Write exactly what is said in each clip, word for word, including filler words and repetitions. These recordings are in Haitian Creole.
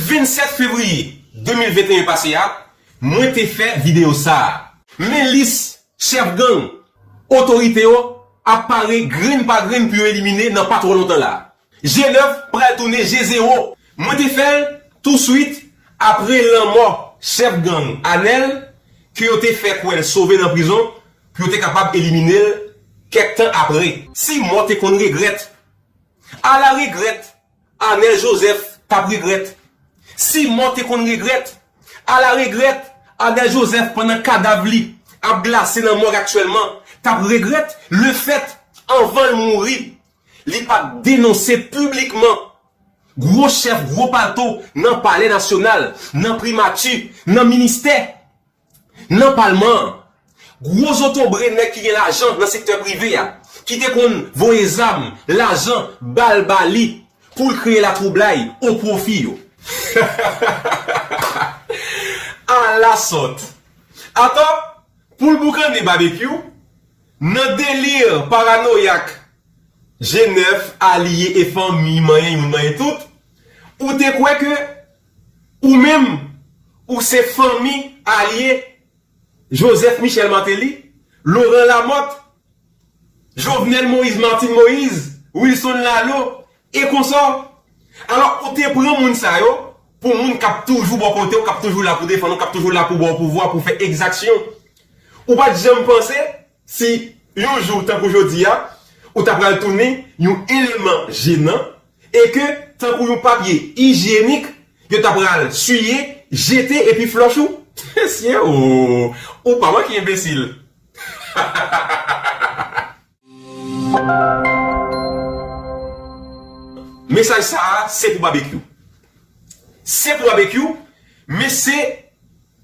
Vennsèt fevriye de mil venteyen pase a, mwen te fè videyo sa a. Men lis chèf gang, otorite yo ap pare grenn pa grenn pou yo elimine nan pa twò lontan la. Je nèf pral tounen je zewo. Mwen te fè l touswit apre lanmò chèf gang Anèl, ke yo te fè kwè l sove nan prizon, pou yo te kapab elimine l kèk tan apre. Si mò te konn regrèt, ala regrèt Anèl Jozèf t ap regrèt. Si mò te konn regrèt, ala regrèt Anèl Jozèf pandan kadav li ap glase nan mòg aktyèlman t ap regrèt lefèt, anvan l mouri, li pa t denonse piblikman gwo chèf gwo palto nan Palè Nasyonal, nan Primati, nan ministè, nan Palman an. Gwo zotobre nèg ki gen lajan nan sektè prive a, ki te konn voye zam, lajan, bal ba li pou l kreye latwoublay o pwofi yo. Ala sòt! Atò, pou l boukannen Babekyou, nan deli paranoyak Je nèf, alye e fanmi, manyen youn, manyen tout, ou te kwè ke ou menm, ou se fanmi alye Joseph Michel Martelly, Laurent Lamothe, Jovenel Moïse, Martine Moïse, Wilson Lalo, e konsò. Alò, ou te pran moun sa yo pou moun k ap toujou bò kote w, k ap toujou la pou defann ou, k ap toujou la pou ba w pouvwa, pou fè egzaksyon. Ou pa t janm panse si yon jou, tankou jodi a, ou ta pral tounen yon eleman jenan e ke, tankou yon papye ijyenik, yo ta pral siye, jete epi flòch ou? Mesye, o, ou pa manke enbesil. Mesaj sa a, se pou Babekyou. Se pou Babekyou, men se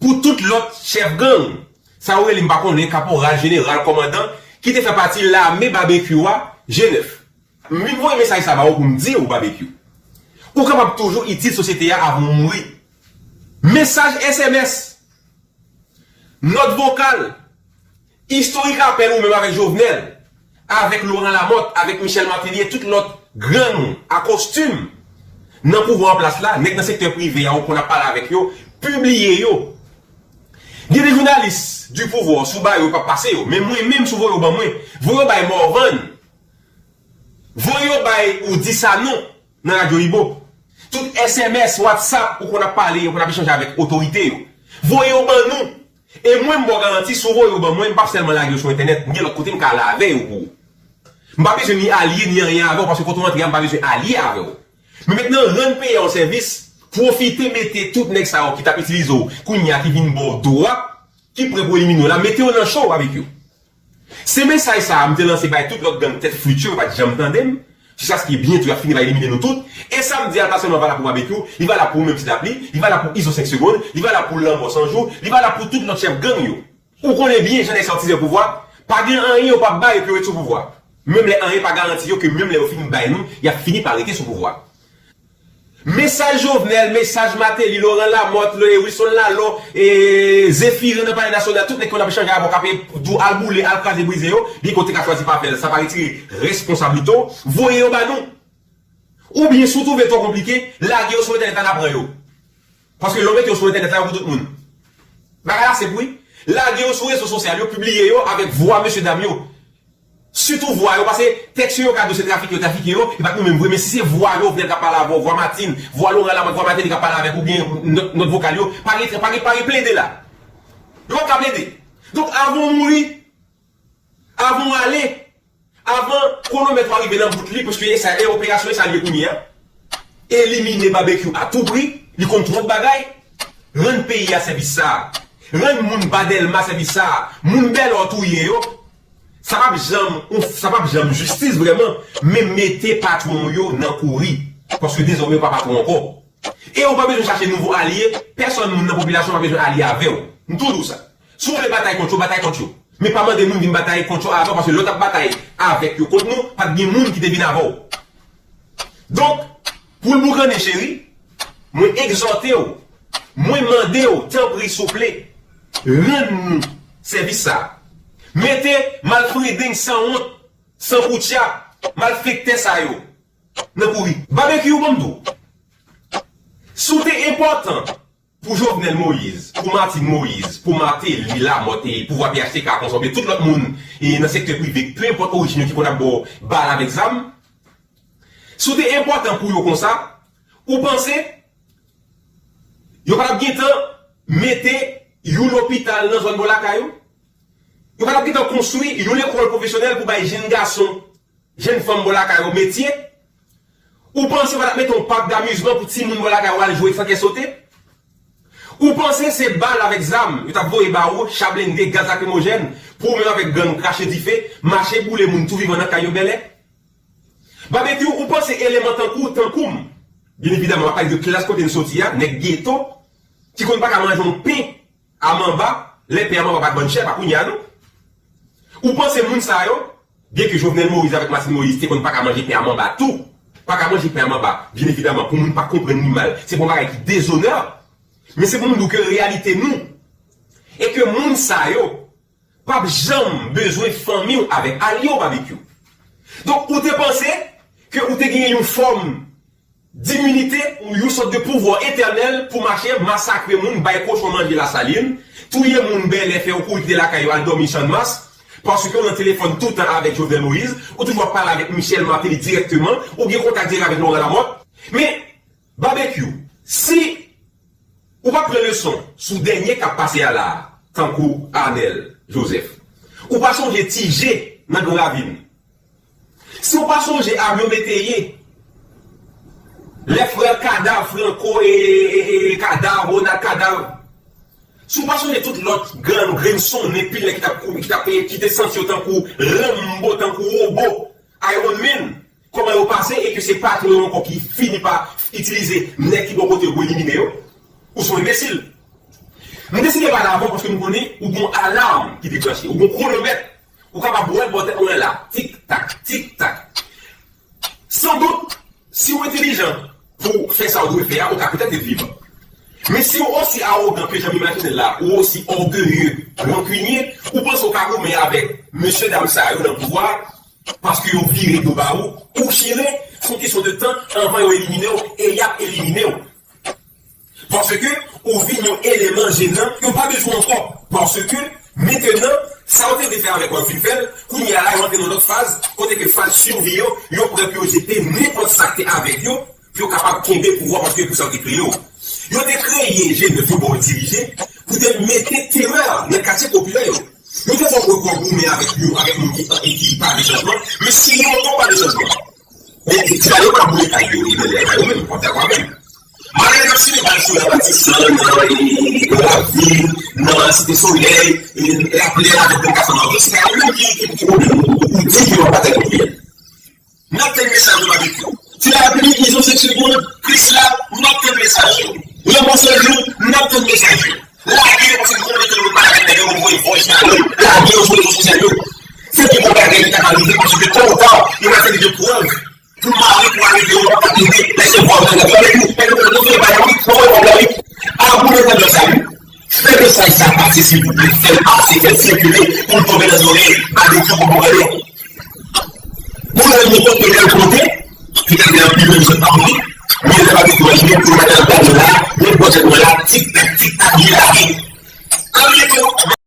pou tout lòt chèf gang. Sa yo rele, m pa konnen, kaporal, jeneral, kòmandan, ki te fè pati lame Babekyou a, Je nèf. M vin voye mesaj sa ba ou pou m di ou, Babekyou, ou kapab toujou itil sosyete a avan w mouri. Mesaj S M S, nòt vokal, istorik apèl ou menm avèk Jovenel, avèk Laurent Lamothe, avèk Michel Martelly e tout lòt granmoun a kostim nan pouvwa an plas la, nèg nan sektè prive a ou konn ap pale avèk yo, pibliye yo. Gen de jounalis du pouvoir, si w ba yo, yo p ap pase yo. Men mwen menm, si w voye yo ban mwen, voye yo bay Morvan, voye yo bay Oudi Sanon nan Radyo Ibo. Tout S M S, WhatsApp, ou konn ap pale, ou konn ap echanje avèk otorite yo, voye yo ban nou. E mwen, m ba w garanti, si w voye yo ban mwen, m p ap sèlman lage yo sou entènèt, m gen lòt kote m ka ale avè yo pou ou. M pa bezwen ni alye, ni anyen avè w, paske kote w antre a, m pa bezwen alye avè w. Men mentnan, rann peyi a yon sèvis, pwofite mete tout nèg sa yo ki t ap itilize w kounye a, ki vin ba w dwa, ki prè pou elimine w la, mete yo nan cho, Babekyou. Se mesaj sa a m te lanse bay tout lòt gang tèt flit yo, yo pa t janm tande m, jiskaske byento y ap fini pa elimine nou tout. E sa m di a pa sèlman valab pou Babekyou, li valab pou ou menm Ti Lapli, li valab pou Izo senk segonn, li valab pou Lanmò San Jou, li valab pou tout lòt chèf gang yo. Ou konnen byen jan nèg sa yo tizè pouvwa, pa gen anyen yo p ap bay yo pou yo ret sou pouvwa. Menm lè anyen pa garanti yo ke menm lè yo fin bay nou, y ap fini pa rete sou pouvwa. Mesaj Jovenel, mesaj Martelly, Laurent Lamothe, le Wilson Lalo, e Zéphirin nan Palè Nasyonal, tout nèg ki konn ap echanje avè w, k ap di w al boule, al kraze brize yo, byen ke w te ka chwazi pa fè l, sa pa retire responsablite w, voye yo ba nou. Oubyen, si w twouve l twò konplike, lage yo sou entènèt la, n a pran yo. Paske lè w mete yo sou entènèt la, yo pou tout moun. Bagay la senp wi. Lage yo sou rezo sosyal yo, pibliye yo avèk vwa mesyedam yo. Sitou vwa yo, paske tèks yo, yo ka di w se trafike yo trafike yo, e pa t nou menm vre, men si se vwa Jovenel k ap pale avè w, vwa Martine, vwa Laurent Lamothe, vwa Martelly k ap pale avèk ou, byen nòt, nòt vokal yo, pa gen, pa gen, pa gen plede la. Yo p ap ka plede. Donk, avan w mouri, avan w ale, avan kwonomèt ou a rive nan bout li, paske e sa, e operasyon e sa l ye kounye a. Elimine Babekyou a tou pri, li konn twòp bagay. Rann peyi a sèvis sa a. Rann moun ba Dèlma sèvis sa a. Moun Bèlò touye yo. Sa p ap janm, sa p ap janm jistis vrèman, men mete patwon w yo nan kouri. Paske dezòmè yo pa patwon ankò. E ou pa bezwen chache nouvo alye, pèsòn moun nan popilasyon pa bezwen alye avè w. M toujou di w sa. Si w vle batay kont yo, batay kont yo. Men pa mande moun vin batay kont yo avè w, paske lè w t ap batay avèk yo kont nou, pa t gen moun ki te vin avè w. Donk, pou l boukannen cheri, mwen egzòte w, mwen mande w, tanpri souple, rann nou sèvis sa a. Mete malfredeng sanwont, sankoutya, malfektè sa yo nan kouri. Babekyou, ban m di w. Si w te enpòtan pou Jovenel Moïse, pou Martine Moïse, pou Martelly, Lamothe, e pouvwa P H T K konsa, oubyen tout lòt moun e nan sektè prive, pe enpòt orijin yo ki konn ap ba w bal avèk zam, si w te enpòtan pou yo konsa, ou panse yo pa t ap gentan mete yon lopital nan zòn bò lakay ou? Yo pa t ap gentan konstwi yon lekòl pwofesyonèl pou bay jenn gason, jenn fanm bò lakay ou metye? Ou panse yo pa t ap mete yon pak damizman pou timoun bò lakay ou al jwe san kè sote? Ou panse se bal avèk zam yo t ap voye ba ou, cha blende, gaz lakrimojèn, pou ou menm avèk gang krache dife, mache boule moun tou vivan nan kay yo bèlè? Babekyou, ou panse eleman tankou, tankou m, byen evidaman, m ap pale de klas kote n soti a, nèg geto, ki konn pa ka manje yon pen a manba, lè pen a manba pa t bann chè, pa kounye a non. Ou panse moun sa yo, byenke Jovenel Moïse avèk Martine Moïse te konn pa ka manje pen a manba tou, pa ka manje pen a manba, byen evidaman, pou moun pa konprann li mal, se pa yon bagay ki dezonè, men se pou m di w ke reyalite nou, e ke moun sa yo, p ap janm bezwen fanmi w avèk alye w Babekyou. Donk, ou te panse ke ou te genyen yon fòm diminite ou yon sòt de pouvwa etènèl pou mache masakre moun, bay kochon manje Lasalin, touye moun bèlè, fè yo kouri kite lakay yo al dòmi Channmas, paske w nan telefòn toutan avèk Jovenel Moïse, ou toujou ap pale avèk Michel Martelly dirèkteman, ou gen kontak dirèk avèk Laurent Lamothe. Men, Babekyou, si ou pa pran leson sou dènye k ap pase a la a, tankou Arnel Joseph, ou pa sonje Ti Je nan Gran Ravin, si w pa sonje avyon Métayer, lè frè Kadav, Franco e, e, e, e Kadav, Ronald Kadav, si w pa sonje tout lòt grann grenn sonnen pil nèg ki t ap kouri, ki t ap, ki te santi yo tankou Rambo, tankou wobo, Iron Man, kòman yo pase e ke se patwon yo ankò ki fini pa itilize nèg ki bò kote yo pou elimine yo? Ou se yon enbesil. M deside pale avè w paske m konnen ou gon alam ki deklanche, ou gon kwonomèt. Ou kapab wè l bò tèt mwen la, tik tak, tik tak. Sandout, si w entelijan pou fè sa w dwe fè a, ou ka petèt ret vivan. Men si w osi awogan ke jan m imajine l la, ou osi ògeye, rankinye, ou panse w ka goumen avèk mesye dam sa yo nan pouvwa a, paske yo vire do ba ou, ou chire, se yon kesyon de tan anvan yo elimine w, e y ap elimine w. Paske ou vin yon eleman jenan, yo pa bezwen ankò. Paske, mentenan, sa yo te vle fè avèk w, yo fin fè l, kounye a la, yo antre nan lòt faz, kote ke faz sivi yo, yo prè pou yo jete nenpòt sa k te avèk yo, pou yo kapab kenbe pouvwa, paske pou sa yo te kreye w. Yo te kreye G nèf yo ba w dirije, pou te mete terè nan katye popilè yo. Yo te fè w kwè w goumen avèk yo, avèk moun ki, ki pa vle chanjman, men si yo ankò pa vle chanjman. Men, e, ti bagay yo pa boule kay yo, e, bèlè kay yo menm, w ap dakò avè m. Malere k ap simen bal sou la Matisan, nan, e, e, e, Ravin, nan Site Solèy, e, e, Laplè avèk Gran Kafou Mawon, se pa yo menm ki, ki, ki pwoblèm ou, ou di ke yo pa ta konbyen. N ap tann mesaj yo Babekyou. Ti Lapli, Izo, Sèt Segonn, Krisla, n ap tann mesaj yo. Lanmò San Jou, n ap tann mesaj yo. Lage yo paske nou konnen ke nou pa avèk nèg yo pou voye voice ba nou. Lage yo sou rezo sosyal yo. Se pi bon bagay ki ta ka rive paske tò ou ta, yo va sèvi de prèv pou mare, pou arete yo, pou ap ede, lèse vwa yo nan gad yo. Men nou, men nou, nou fè bagay wi, nou fè bagay wi. Abone nan chanèl sa wi. Fè mesaj sa pase silvouplè, fè l pase, fè l sikile pou l tonbe nan zòrèy Babekyou pou bon gade. Pou lè nenpòt lè l konte, ki ta gen anpil moun sot pa mouri, men lè pa gen imajine pou yo mete nan gad yo la, men pwojè mwen la, tik tak, tik tak, li lage. Ann rete